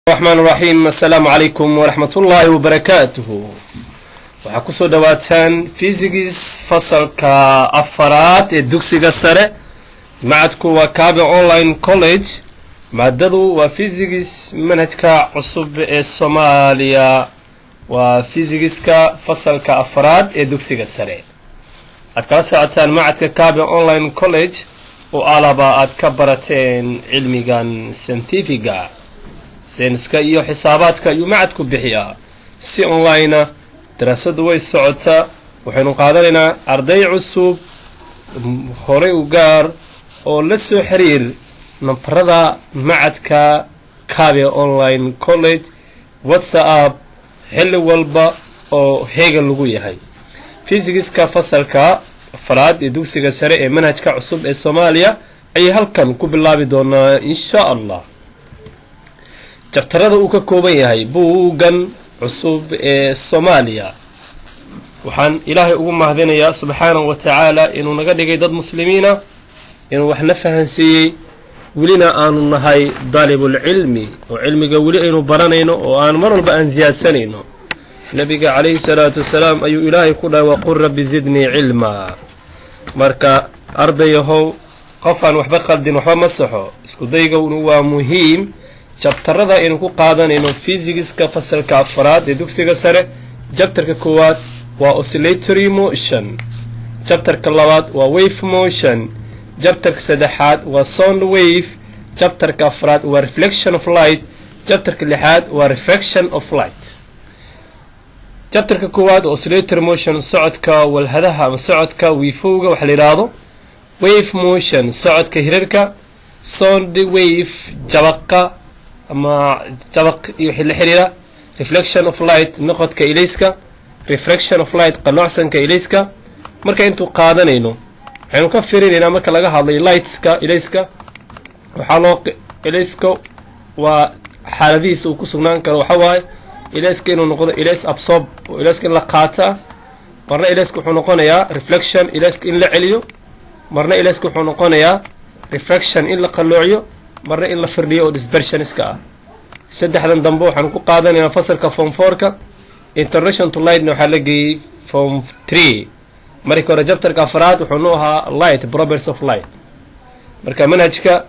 Raxmaan raxiim. Assalaamu calaykum waraxmatullaahi wabarakaatuhu. Waxaa kusoo dhawaataan physics, fasalka afaraad ee dugsiga sare. Macadku waa Kaabe Online College. Maadadu waa physics, manhajka cusub ee Soomaaliya. Waa physicska fasalka afaraad ee dugsiga sare. Aad kala socotaan macadka Kaabe Online College oo alaba aad ka barateen cilmigan scientifiga. Sayniska iyo xisaabaadka ayuu macadku bixiyaa si online. Daraasadu way socotaa. Waxaynu qaadanaynaa arday cusub. Horey u gaar oo la soo xiriir nambarada macadka Kaabe Online College, WhatsApp, xilli walba oo heegan lagu yahay. Physicska fasalka afaraad ee dugsiga sare ee manhajka cusub ee Soomaaliya ayay halkan ku bilaabi doonaa, insha Allah. Chapterada uu ka kooban yahay buuggan cusub ee Soomaaliya. Waxaan Ilaahay ugu mahadinayaa subxaanahu wa tacaala inuu naga dhigay dad muslimiina, inuu waxna fahansiiyey, welina aanu nahay daalibulcilmi oo cilmiga weli aynu baranayno oo aan mar walba aan siyaadsanayno. Nabiga calayhi salaatu wasalaam ayuu Ilaahay ku dhahay: "وقل رب زدني علما." Marka ardayahow, qof aan waxba qaldin waxba ma saxo. Isku daygownu waa muhiim. Chapterada aynu ku qaadanayno physicska fasalka afaraad ee dugsiga sare: chapterka koowaad waa oscillatory motion, chapterka labaad waa wave motion, chapterka saddexaad waa sound wave, chapterka afraad waa reflection of light, chapterka lixaad waa refraction of light. Chapterka koowaad, oscillatory motion, socodka walhadaha ama socodka wiifowga waxa la yidhaahdo; wave motion, socodka hirarka; sound wave, jabaqa ama jabaq iyo wixii la xiriira; reflection of light, noqodka ilayska; refraction of light, qaloocsanka ilayska. Marka intuu qaadanayno waxaynu ka firinaynaa, marka laga hadlayo lightska, ilayska, waxaa loo ilayska waa xaaladihiisa uu ku sugnaan karo. Waxa waaye ilayska inuu noqdo ilays absorb oo ilayska in la qaata. Marna ilayska wuxuu noqonayaa reflection, ilayska in la celiyo. Marna ilayska wuxuu noqonayaa refraction, in la qalloociyo. Marna in la firdhiyo oo dispersioniska ah. Saddexdan dambe waxaanu ku qaadanaynaa fasalka form fourka. Introduction to lightna waxaa la geeyey form 3. Markii hore chapterka afraad wuxuu nu ahaa light, properties of light. Marka manhajka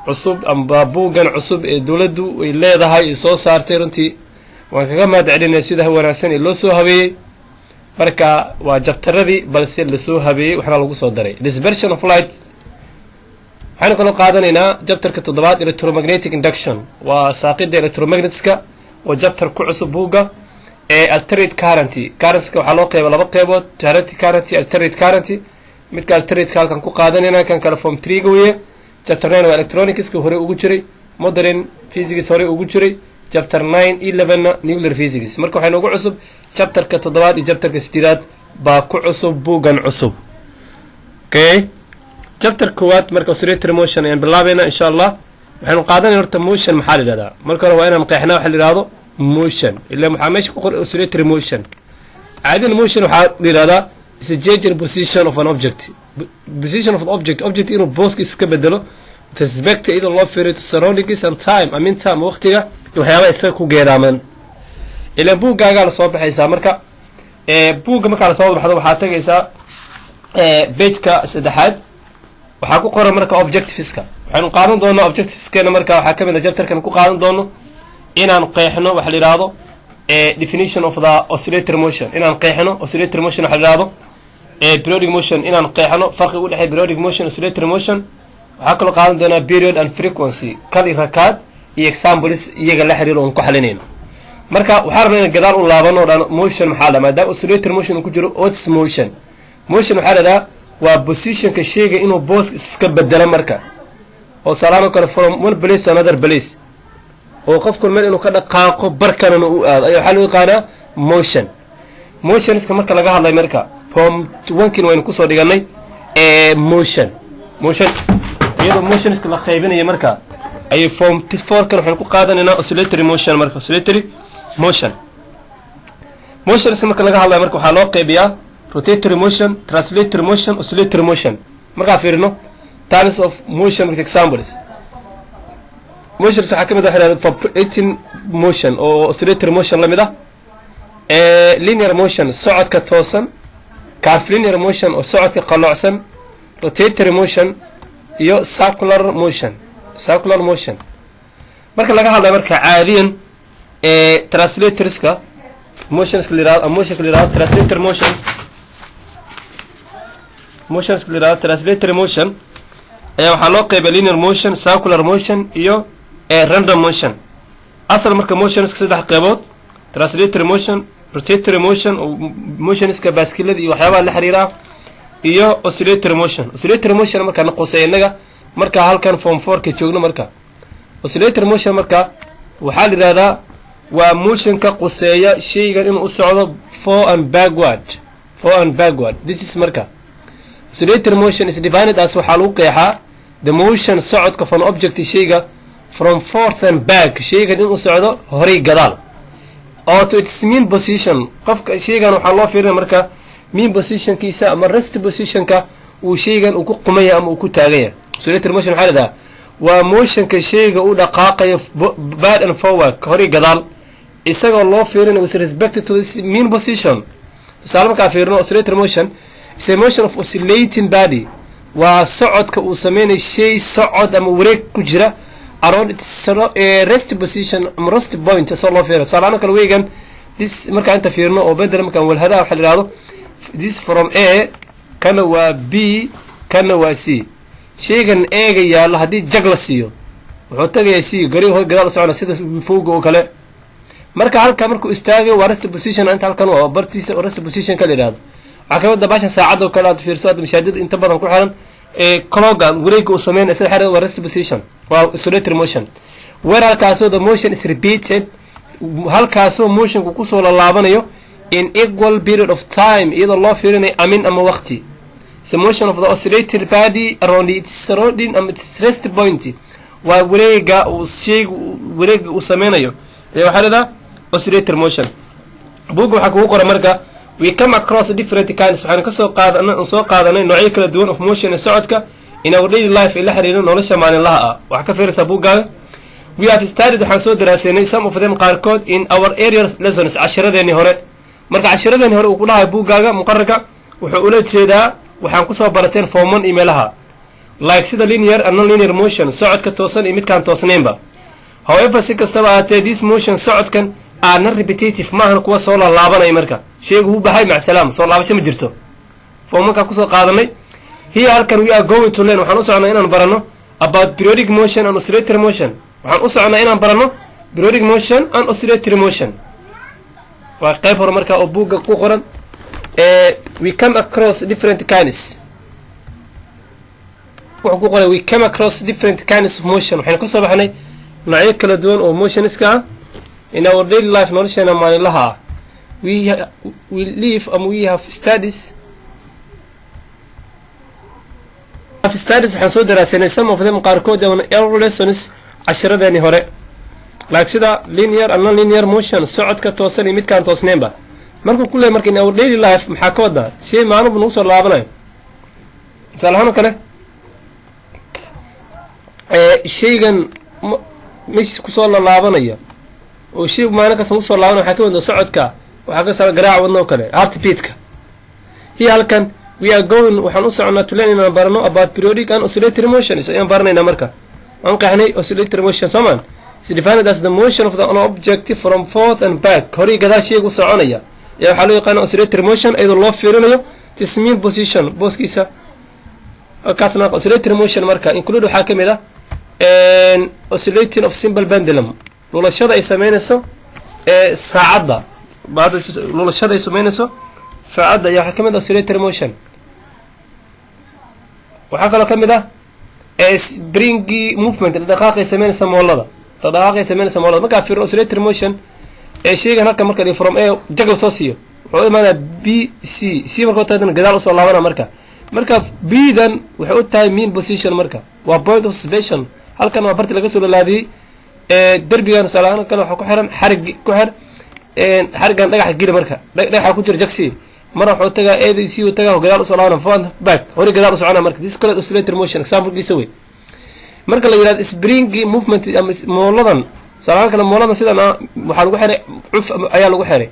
cusub amba buuggan cusub ee dowladdu ay leedahay ay soo saartay, runtii waan kaga mahad celinaya sida wanaagsan ee loo soo habeeyey. Marka waa chapteradii balse lasoo habeeyey, waxna lagu soo daray dispersion of light. Waxaynu kaloo qaadanaynaa chapterka toddobaad, electromagnetic induction, waa saaqida electromagnetska oo chapter ku cusub buugga. Ee alternate current, currentska waxaa loo qeyba laba qeybood: direct current, alternate current. Midka alternateka halkan ku qaadanayna, kan kale form threega weye. Chapter 9 waa electronicska, hore ugu jiray modern physics, hore ugu jiray chapter 9, 11na nuclear physics. Marka waxay noogu cusub chapterka toddobaad iyo chapterka sideedaad baa ku cusub buuggan cusub. Okay, chapter koowaad marka oscillatory motion ayaan bilaabayna, insha Allah. Waxaynu qaadanaya horta motion maxaa la yidhahdaa. Marka hore waa inaan qeexnaa waxa la yidhahdo motion, ilaa waxaa meesha ku qoran oscillatory motion. Caadiyan motion waxaa la yidhahdaa is a change in position of an object, position of an object, object inuu booska iska bedelo, with respect, iyadoo loo fiiriyo, to surroundings and time, I mean time, waqtiga iyo waxyaabaha isaga ku geedaaman. Ilaa buuggaagaa lasoo baxaysaa. Marka buugga markaa lasoo baxdo, waxaa tagaysaa pageka saddexaad. Waxaa ku qoran marka objectiveska. Waxaynu qaadan doonaa objectiveskeena. Marka waxaa kamid a chapterkan ku qaadan doono inaan qeexno waxa la yidhaahdo definition of the oscillatory motion, inaan qeexno oscillatory motion waxa la yidhahdo, periodic motion inaan qeexno, farqiga u dhexeeya periodic motion, oscillatory motion. Waxaa kaloo qaadan doonaa period and frequency, kal iyo rakaad, iyo examples iyaga la xiriir oon ku xalinayno. Marka waxaa rabnaa inaan gadaal u laabano o dhan motion maxaa la, maadaama oscillatory motion uu ku jiro. What's motion? Motion waxaa lahahdaa waa positionka sheyga inuu boos iska bedelo. Marka oo salaan oo kale, from one place to another place, oo qofku meel inuu ka dhaqaaqo barkanana u aado, ayaa waxaa loo yaqaanaa motion. Motionska marka laga hadlay, marka form onekin waynu kusoo dhiganay motion. Motion iyadoo motionska la qaybinaya, marka ayay form fourkan waxaynu ku qaadanaynaa oscillatory motion. Marka oscillatory motion, motionska marka laga hadlayo, marka waxaa loo qaybiyaa rotatory motion, translatory motion, oscillatory motion. Markaa fiirino types of motion with examples, motions waxaa kamid ah vibrating motion oo oscillatory motion la mid ah, linear motion, socodka toosan, curvilinear motion oo socodka qalloocsan, rotatory motion iyo circular motion. Circular motion marka laga hadlayo, marka caadiyan ee translatorska motionska la yirahdo, motionka la yirahdo translator motion, motionska la yirahdo translatory motion ayaa waxaa loo qeybay linear motion, circular motion iyo random motion. Asal marka motionska saddex qeybood: translatory motion, rotatory motion oo motionska baaskilada iyo waxyaabaha la xiriira, iyo oscillatory motion. Oscillatory motion markaa na quseeya innaga marka halkan form fourka joogno. Marka oscillatory motion marka waxaa la yidhahdaa waa motionka quseeya shaygan inuu u socdo forward and backward, forward and backward. This is marka oscillatory motion is defined as, waxaa lagu qeexaa, the motion, socodka, of an object, shayga, from forth and back, shaygan inuu socdo horay gadaal, or to its mean position. Qofka shaygan waxaa loo fiirinaya marka mean positionkiisa ama rest positionka uu shaygan uu ku qumaya ama uu ku taagan yahay. Oscillatory motion waxaa la yidhahdaa waa motionka shayga u dhaqaaqayo back and forward, horay gadaal, isagoo loo fiirinayo with respect to this mean position. Tusaale markaa fiirino, oscillatory motion is a motion of oscillating body, waa socodka uu sameynayo shay socod ama wareeg ku jira, around its rest position ama rest point soo loo fiiriyo. Tusaale ahaan kale weegan this markaa inta fiirino oo bedel markaan walhadaha waxa la yidhahdo this from A, kana waa B, kana waa C. Shaygan A-ga yaallo haddii jag la siiyo, wuxuu tagayaa C, gari hor gadaal u socona sida fowga oo kale. Marka halka markuu istaagayo waa rest position. Inta halkan waa bartiisa oo rest position ka la yidhahdo. Waxaa kamid ah baashan saacadda oo kale aad fiirso, hadda mashaadida inta badan ku xiran ee clockan wareegga uu sameynaya isla xiriir waa rest position, waa oscillatory motion where, halkaasoo, the motion is repeated, halkaasoo motionku kusoo lalaabanayo, in equal period of time, iyadoo loo fiirinayo amin ama waqti. The motion of the oscillating body around its surrounding ama its rest point, waa wareega uu shaygu wareega uu sameynayo ee waxaa leedaha oscillatory motion. Buugga waxaa kugu qoran marka we come across different kinds, waxaanu kasoo qaadanay, soo qaadanay noocyo kala duwan, of motion, ee socodka, in our daily life, ee la xiriira nolosha maalinlaha ah. Waxaa ka fiiraysaa buuggaaga. We have studied, waxaan soo daraaseynay, some of them, qaarkood, in our earlier lessons, cashiradeenii hore. Marka cashiradeenii hore uu ku dhahay buuggaaga muqararka wuxuu ula jeedaa waxaan kusoo barateen form one iyo meelaha, like, sida, linear and non-linear motion, socodka toosan iyo midkaan toosnaynba. However, si kastaba ahaatee, this motion, socodkan, are non repetitive, maahan kuwa soo laalaabanaya. Marka shaygu u baxay, macsalaam, soo laabasho ma jirto. Form one-kaa kusoo qaadanay. Here, halkan, we are going to learn, waxaan u socnaa inaan baranno, about periodic motion and oscillatory motion. Waxaan u socnaa inaan baranno periodic motion and oscillatory motion. Waa qayb hore marka oo buugga ku qoran. We come across different kinds, wuxuu ku qoray, we come across different kinds of motion, waxaynu kasoo baxnay noocyo kala duwan oo motionska ah, in our daily life, nolosheena maalinlaha ah. We live ama we have studies, waxaan soo daraasanay, some of them, qaarkood, on earlier lessons, cashiradeeni hore, like, sida, linear and non-linear motion, socodka toosan iyo midkaan toosnaynba. Markuu ku leey marka in our daily life, maxaa ka wadaa? Shay maalinbu nagu soo laabanayo. Tusaale ahaan oo kale shaygan meeshiis kusoo laalaabanaya oo shaygu maalin kasta nagu soo laabanaya waxaa ka wada socodka, waxaa ka socda garaaca wadna oo kale, heartbeatka. Here, halkan, we are going, waxaan u soconaa, to learn, inaan barano, about periodic and oscillatory motions ayaan baranaynaa. Marka waan qeexnay oscillatory motion soomaan is defined as the motion of the an object from forth and back, horay gadaal shayga u soconaya ayaa waxaa loo yaqaana oscillatory motion, iyadoo loo fiirinayo its mean position, booskiisa kaasna. Oscillatory motion marka include, waxaa ka mid ah, oscillating of simple pendulum, lulashada ay sameynayso ee saacadda, lulashada ay sameynayso saacadda ayaa waxaa ka mid ah oscillatory motion. Waxaa kaloo ka mid ah springy movement, dhaqdhaqaaq ay sameynaysa moolada, dhaqdhaqaaq ay sameynaysa moolada. Markaa fiirno oscillatory motion ee shaygan halka marka from A jag la soo siiyo, wuxuu u imaanaa B, C. C marka tahay gadaal usoo laabana. Marka B dan waxay u tahay mean position, marka waa point of suspension. Halkan waa barti laga soo lalaadiyey ee derbigan. Tusaale ahaan kale waxaa ku xiran xarig, ku xir xarigan dhagaxa geli. Marka dhagaxa ku jira jagsi mar wuxuu tagaa A C, uu tagaa, gadaal usoo laabana, front back, hore gadaal u socona. Marka this called oscillatory motion examplekiisa wey. Marka la yidhahdo springy movement ama mooladan Tusaalahaan kale, moolada sidan waxaa lagu xiray cuf ayaa lagu xiray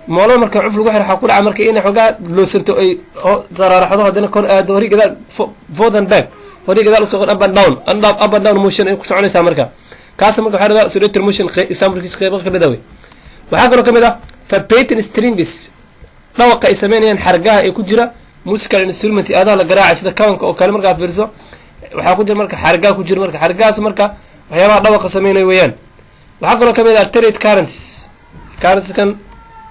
moolada. Marka cuf lagu xiray, waxaa ku dhaca marka inay xoogaa loosanto, ay saraaraxdo, haddana kor aado, hori gadaal, forth and back, hori gadaal usoo, up and down and up and down motion ay ku soconaysaa. Marka kaas marka waxaa dhahdaa oscillatory motion, examplekiisa qeybo kamid ah wey. Waxaa kaloo kamid ah vibrating strings, dhawaqa ay sameynayaan xargaha ee ku jira musical instrument, aadaha la garaacay, sida kabanka oo kale. Markaa fiirso, waxaa ku jira marka xargaha ku jira. Marka xargahaas marka waxyaabaha dhawaqa sameynaya weeyaan. Waxaa kaloo kamid ah alternate currents, currentskan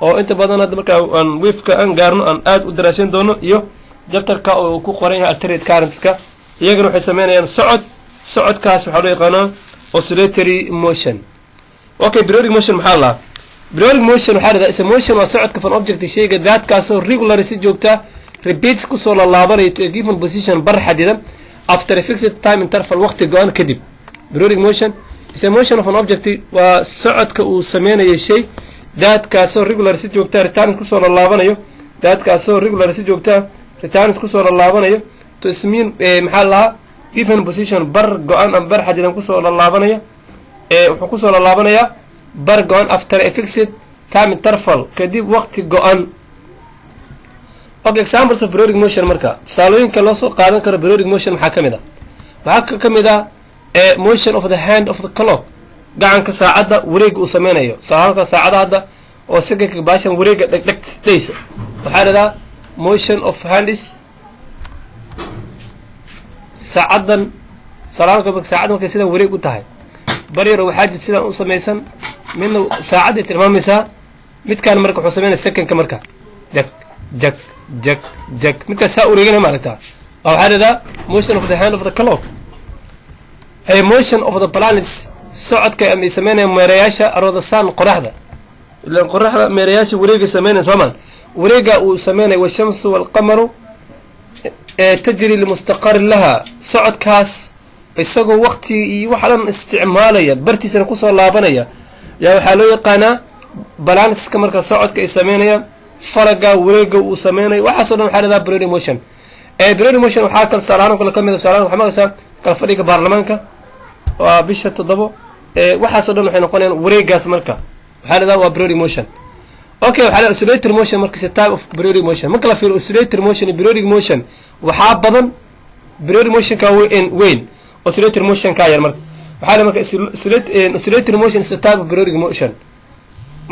oo inta badan hadda marka aan waveka aan gaarno aan aad u daraasayn doono, iyo chapterka oo ku qoran yahay alternate currentska. Iyagana waxay sameynayaan socod. Socodkaas waxaa loo yaqaanaa oscillatory motion. Okay, periodic motion maxaa la? Periodic motion waxaa la is a motion, waa socodka, of an object, shayga, thatkaasoo regularly, si joogta, repeats, kusoo laalaabanaya, to a given position, bar xadidan, after a fixed time interval, waqti go-an kadib. Periodic motion is a motion of an object, waa socodka uu sameynayo shay, thatkaasoo regular, si joogta, returns, kusoo lalaabanayo, thatkaasoo regular, si joogta, returns, kusoo lalaabanayo, to ismiin, maxaa lahaa, given position, bar go-an ama bar xadidan kusoo lalaabanayo. Ee wuxuu kusoo lalaabanayaa bar go-an after a fixed time interval, kadib waqti go-an. Okay, examples of periodic motion. Marka tusaalooyinka loo soo qaadan karo periodic motion maxaa ka mid ah? Waxaa ka mid ah motion of the hand of the clock, gacanka saacadda wareega uu sameynayo. Saacadka saacada hadda oo secondka baashan wareega dhegdhegdaysa waxaa dhahdaa motion of hands. Saacaddan salaamka, saacadda markay sidan wareeg u tahay, baryar waxaa jir sidan u samaysan, midna saacadday tilmaamaysaa. Midkaan marka wuxuu sameynaya secondka, marka jag jag jag jag, midkaas saa wareegana, maaragtaa, waxaa dhahdaa motion of the hand of the clock. A motion of the planets, socodka ama ay sameynaya meerayaasha, around the sun, qoraxda. Ilaan qoraxda meerayaasha wareega sameynaya, soomaan? Wareega uu sameynaya, والشمس والقمر ee تجري لمستقر لها, socodkaas isagoo waqti iyo waxa dhan isticmaalaya, bartiisana kusoo laabanaya, yaa waxaa loo yaqaanaa planetska. Marka socodka ay sameynayaan, falaga wareega uu sameynayo, waxaaso dhan waxaa dhahdaa periodic motion. Periodic motion waxaa kale tusaalahaan kale kamid a, tusaalahan waxaa maqlaysaa kala fadhiga baarlamaanka waa bisha 7. Waxaaso dhan waxay noqonayaan wareegaas. Marka waxaa dhahdaa waa periodic motion. Okay, waxaa la oscillatory motion marka is a type of periodic motion. Marka la fiiriyo oscillatory motion iyo periodic motion, waxaa badan periodic motionka weyn weyn, oscillatory motion ka yar. Marka waxaa la marka oscillatory motion is a type of periodic motion.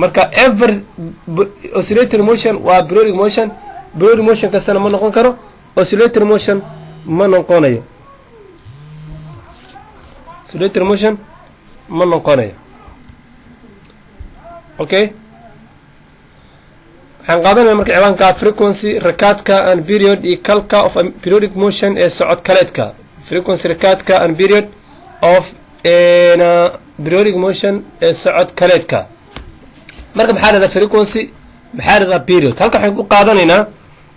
Marka every oscillatory motion waa periodic motion. Periodic motion kastana ma noqon karo oscillatory motion, ma noqonayo oscillatory motion, ma noqonayo. Okay, waxaan qaadanaya marka ciwaanka frequency, rakaadka, and period, iyo kalka, of a periodic motion, ee socod kaleedka. Frequency, rakaadka, and period of periodic motion, ee socod kaleedka. Marka maxaa dhahdaa frequency? Maxaa dhahdaa period? Halka waxaan ku qaadanaynaa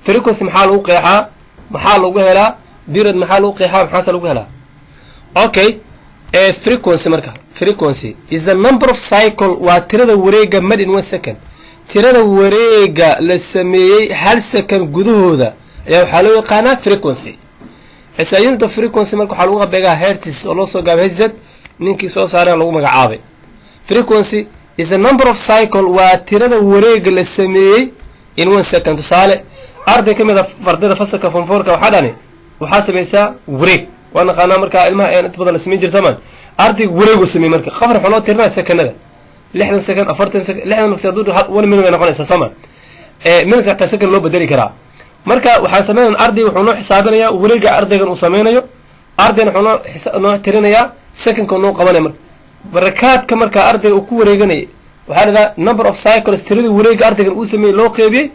frequency maxaa lagu qeexaa, maxaa lagu helaa? Period maxaa lagu qeexaa, maxaase lagu helaa? Okay, frequency. Marka frequency is the number of cycle, waa tirada wareega, made in 1 second, tirada wareega la sameeyey hal second gudahooda ayaa waxaa loo yaqaanaa frequency. SI unit of frequency marka waxaa lagu qabeegaa hertz, oo loo soo gaabay Hz, ninkii soo saareen lagu magacaabay. Frequency is a number of cycle, waa tirada wareega la sameeyey in 1 second. Tusaale, arday ka mid a ardayda fasalka form fourka waxaa dhani, waxaa samaysaa wareeg. Waa naqaanaa markaa ilmaha ayaan inta badan la samayn jirta maan. Ardayga wareegu sameeyey, marka qafar waxaa loo tirinaya sekanada, 60 second, 40 second, 60. Marka hadduu 1 minute ay noqonaysaa, soo ma? Minute xataa second loo bedeli karaa. Marka waxaan sameynaya, ardayga wuxuu noo xisaabinayaa wareega ardaygan uu sameynayo, ardayna wuxuu noo tirinayaa secondka noo qabanaya. Marka barakaadka marka ardayga uu ku wareeganayay waxaa dhahdaa number of cycles, tiradii wareega ardaygan uu sameeyey loo qeybiyey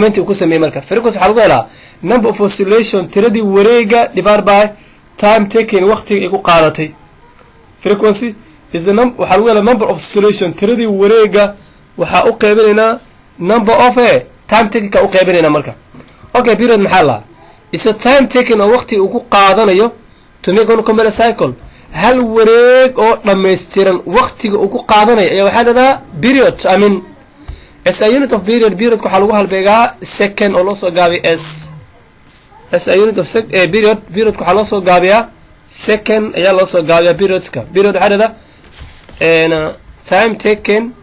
mt uu ku sameeyey. Marka frequency waxaa lagu helaa number of oscillation, tiradii wareega, divide by time taken, waqtiga ay ku qaadatay. Frequency is the num waxaa lagu helaa number of oscillation, tiradii wareega, waxaa u qeybinaynaa number of time taken ka u qeybinaynaa. Marka okay, period maxaa lahaa? Is a time taken, oo waqti uu ku qaadanayo, to make one complete cycle, hal wareeg oo dhammaystiran waqtiga uu ku qaadanayo ayaa waxaa dhahdaa period. I mean, SI unit of period, periodka waxaa lagu halbeegaa second, oo loo soo gaabiya s. SI unit of period, periodka waxaa loo soo gaabiyaa second ayaa loo soo gaabiyaa periodska. Period waxaa dhahdaa Time taken,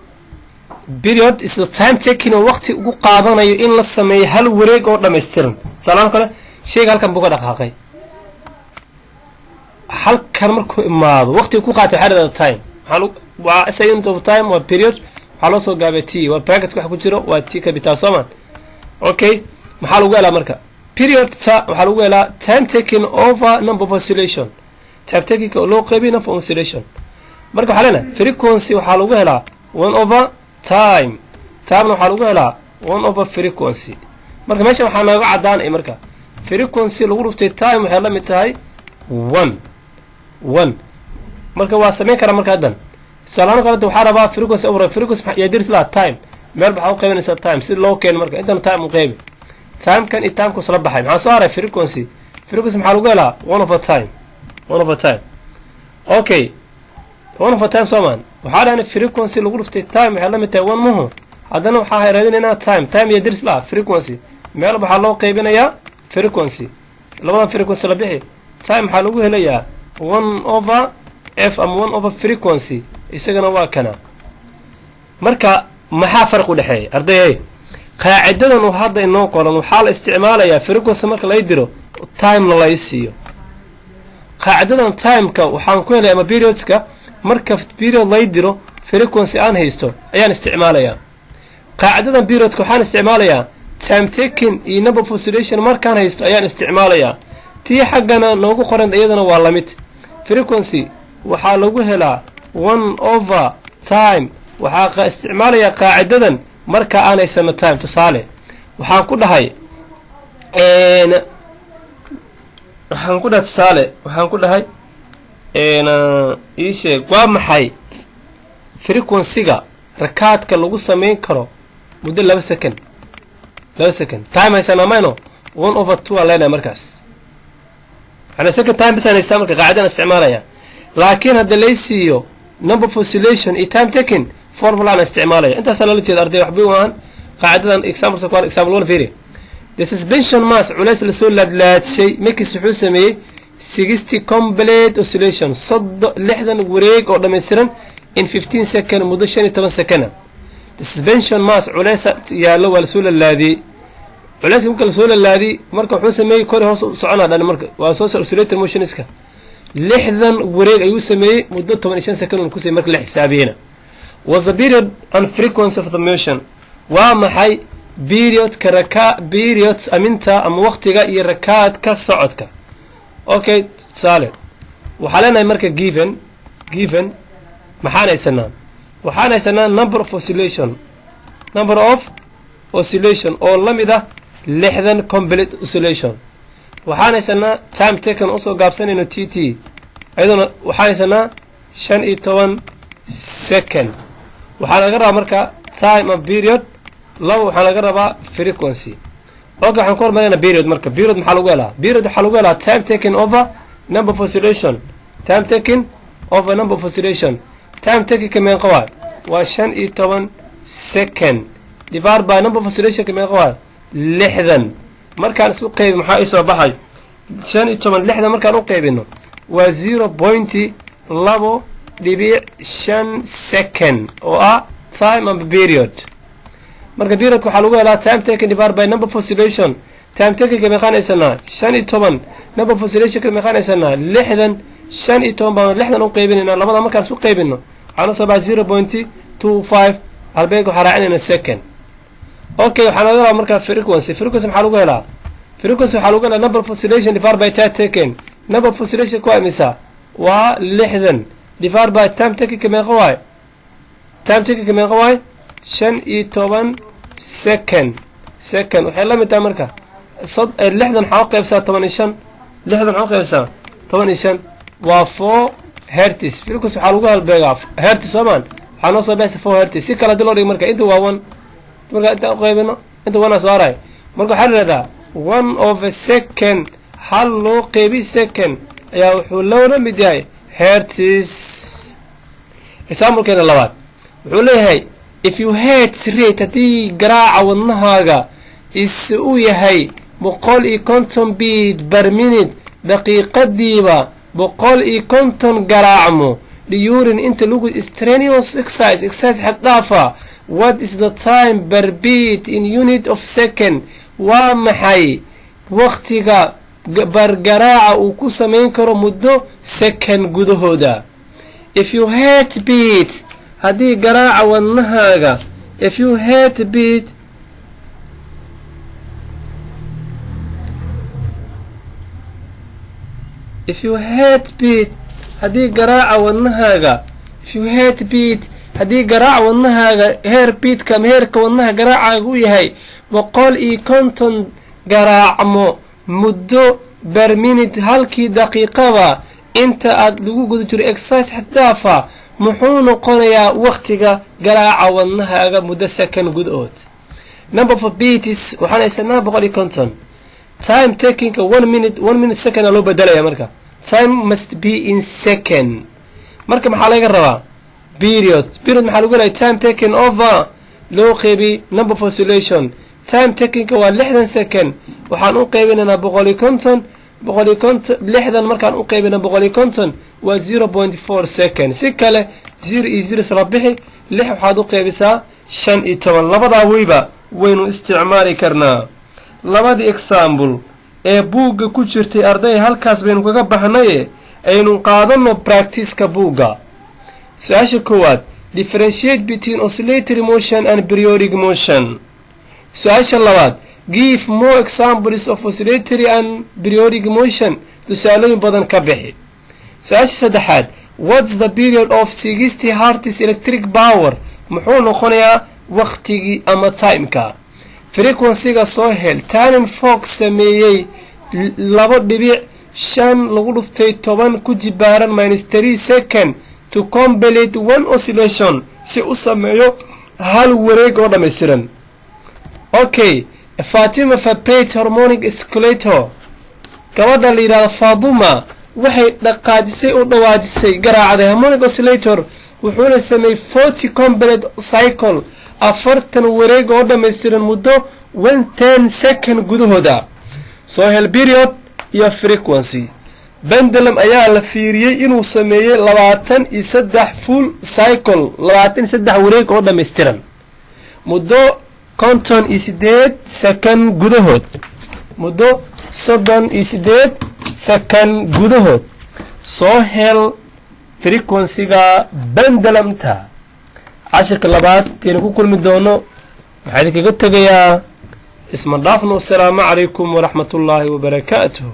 period is the time taken, oo waqti ugu qaadanayo in la sameeyo hal wareeg oo dhammaystiran. Tusaalahaan kale, sheyga halkan buu ka dhaqaaqay, halkan markuu imaado waqtiga ku qaatay waxaa dhahdaa time. Waa SI unit of time, waa period. Waxaa loo soo gaabay T, waa bracket waxa ku jiro, waa T capital, sooman? Okay, maxaa lagu helaa marka period? Ta waxaa lagu helaa time taken over number of oscillation, time taken oo loo qeybiyo number of oscillation. Marka waxaa leenahay frequency waxaa lagu helaa one over time, timena waxaa lagu helaa one over frequency. Marka meesha waxaa nooga caddaanay marka frequency lagu dhuftay time waxay la mid tahay one one. Marka waa samayn karaa. Marka haddan tusaalahaan kale waxaa rabaa frequency over frequency, yaa diris laha time, meel waxaa u qaybinaysaa time si loo keeno. Marka intana time u qaybi, timekan iyo timeku isla baxay, maxaa soo haray? Frequency. Frequency maxaa lagu helaa? One over time, one over time. Okay, one over time soomaan? Waxaa dhahna frequency lagu dhuftay time waxay la mid tahay one muhu. Haddana waxaa raadinaynaa time. Time iyo diris laha frequency, meel waxaa loo qaybinayaa frequency. Labadan frequency la bixi, time maxaa lagu helayaa? One over f ama one over frequency, isagana waa kana. Marka maxaa farq u dhexeeya, ardayay? Qaacidadan uu hadda inoo qoran waxaa la isticmaalayaa frequency marka lay diro, timena lay siiyo. Qaacidadan timeka waxaan ku helay ama periodska, marka period lay diro, frequency aan haysto ayaan isticmaalayaa. Qaacidadan periodka waxaan isticmaalayaa time taken iyo number of oscillation markaan haysto ayaan isticmaalayaa. Tii xaggana noogu qoran iyadana waa lamid. Frequency waxaa lagu helaa one over time. Waxaa isticmaalayaa qaacidadan marka aan haysano time. Tusaale, waxaan ku dhahay, tusaale waxaan ku dhahay, ii sheeg waa maxay frequency-ga rakaadka lagu samayn karo muddo 2 second? 2 second time haysanaa mayno? One over two aan leenahay markaas, yani second time bisaan haystaa. Marka qaacidan isticmaalaya, laakiin hadda lay siiyo number of oscillation iyo time taken, formula aan isticmaalaya. Intaasaa loola jeeda, arday, waxba maahan qaacidadan. Example, example one, fiiri. The suspension mass, culays lasoo laadlaadshay, makes, wuxuu sameeyey 60 complete oscillation, 60 wareeg oo dhammaystiran, in 15 second, muddo 15 second. The suspension mass, culays yaallo, waa lasoo lalaadiyey. Culayska marka lasoo lalaadiyey, marka wuxuu sameeyey kori hoos u soconaa dhan. Marka waa soo oscillator motionska, 60 wareeg ayuu sameeyey muddo 15 second uu ku sameeyey. Marka la xisaabiyeyna, was the period and frequency of the motion? Waa maxay periodka raka, period aminta ama waqtiga iyo rakaadka socodka? Okay, tusaale waxaa leenahay marka given maxaan haysanaa? Waxaan haysanaa number of oscillation, number of oscillation oo la mid ah 60 complete oscillation. Waxaan haysanaa time taken, usoo gaabsanayno t t, ayadoona waxaan haysanaa 15 second. Waxaa laga rabaa marka time of period, laba waxaa laga rabaa frequency. Okay, waxaan ku hormarina period. Marka period maxaa lagu helaa? Period waxaa lagu helaa time taken over number of oscillation, time taken over number of oscillation. Time takenka meeqa waay? Waa 15 second. Divide by number of oscillationka meeqa waay? 60. Markaan isku qeybi, maxaa isoo baxay? 15 60 markaan u qeybino waa 0.25 second oo ah time and period. Marka periodka waxaa lagu helaa time taken divide by number of oscillation. Time takenka meeqaan haysanaa? 15. Number of oscillationka meeqaan haysanaa? 60. 15 baan 60 u qeybinaynaa. Labada markaan isku qeybino waxaan usoo baxay 0.25, halbeeg waxaa raacinayna second. Okay, waxaa laga rabaa marka frequency. Frequency maxaa lagu helaa? Frequency waxaa lagu helaa number of oscillation divided by time taken. Number of oscillation waa imisa? Waa 60. Divided by time taken meeqa waay? Time taken meeqa waay? 15 second. Second waxay la mid tahay marka 60 waxaa u qaybsaa 15. 60 waxaa u qaybsaa 15, waa 4 hertz. Frequency waxaa lagu halbeegaa hertz, soomaan? Waxaa noo soo baxaysa 4 hertz. Si kale hadii loo dhigo, marka inta waa one, marka inta u qaybino inta one aa soo haray. Marka waxaa la yidhahdaa one of a second, hal loo qeybi second ayaa wuxuu loola mid yahay hertz. Examplekeena labaad wuxuu leeyahay: if your heart rate, haddii garaaca wadnahaaga is uu yahay 150 beat per minute, daqiiqadiiba 150 garaacmo, During, inta lagu, strenuous exercise, exercise xad dhaafa. What is the time per beat in unit of second? Waa maxay waqtiga bargaraaca uu ku samayn karo muddo second gudahooda? If your heart beat, haddii garaaca wadnahaaga, if your heart beat, if your heart beat, haddii garaaca wadnahaaga, if your heart beat, haddii garaaca wadnahaaga, heart beatka ama heerka wadnaha garaacaaga u yahay 150 garaacmo muddo per minute, halkii daqiiqaba, inta aad lagu guda jiro exercise xaddaafa, muxuu noqonayaa waqtiga garaaca wadnahaaga muddo second gudahood? Number of beats waxaan haysanaa 150. Time taking 1 minute, 1 minute second loo bedelaya. Marka time must be in second. Marka maxaa laga rabaa? Period. Period maxaa lagu helaya? Time taken over loo qeybi number of oscillation. Time takingka waa 60 second. Waxaan u qeybinaynaa 150. 150, 60 markaan u qeybina 150 waa 0.4 second. Si kale, zero iyo zero isla bixi. Lix waxaad u qeybisaa 15. Labadaa weyba waynu isticmaali karnaa. Labadii example ee buugga ku jirtay, arday, halkaas baynu kaga baxnaye, aynu qaadano practiceka buugga. Su-aasha koowaad: differentiate between oscillatory motion and periodic motion. Su-aasha labaad: give more examples of oscillatory and periodic motion. Tusaalooyin badan ka bixi. Su-aasha saddexaad: what's the period of 60 hertz electric power? Muxuu noqonayaa waktigii ama timeka? Frequencyga soo hel. Tuning fork sameeyey 2.5 lagu dhuftay 10 ku jibaaran minus 3 second to complete one oscillation, si u sameeyo hal wareeg oo dhammaystiran. Okay, Fatima vibrate harmonic oscillator. Gabadha la yidhahdo Faaduma waxay dhaqaajisay, u dhawaajisay, garaacday harmonic oscillator, wuxuuna sameeyey 40 complete cycle, 40 wareeg oo dhammaystiran, muddo 110 second gudahooda. Soo hel period iyo frequency. Pendulum ayaa la fiiriyey inuu sameeyey 23 full cycle, 23 wareeg oo dhammaystiran, muddo 58 second gudahood, muddo 38 second gudahood. Soo hel frequencyga pendulumta. Cashirka labaad taynu ku kulmi doono, waxaa idinkaga tegayaa isma dhaafno. Asalaamu calaykum waraxmatullaahi wabarakaatuh.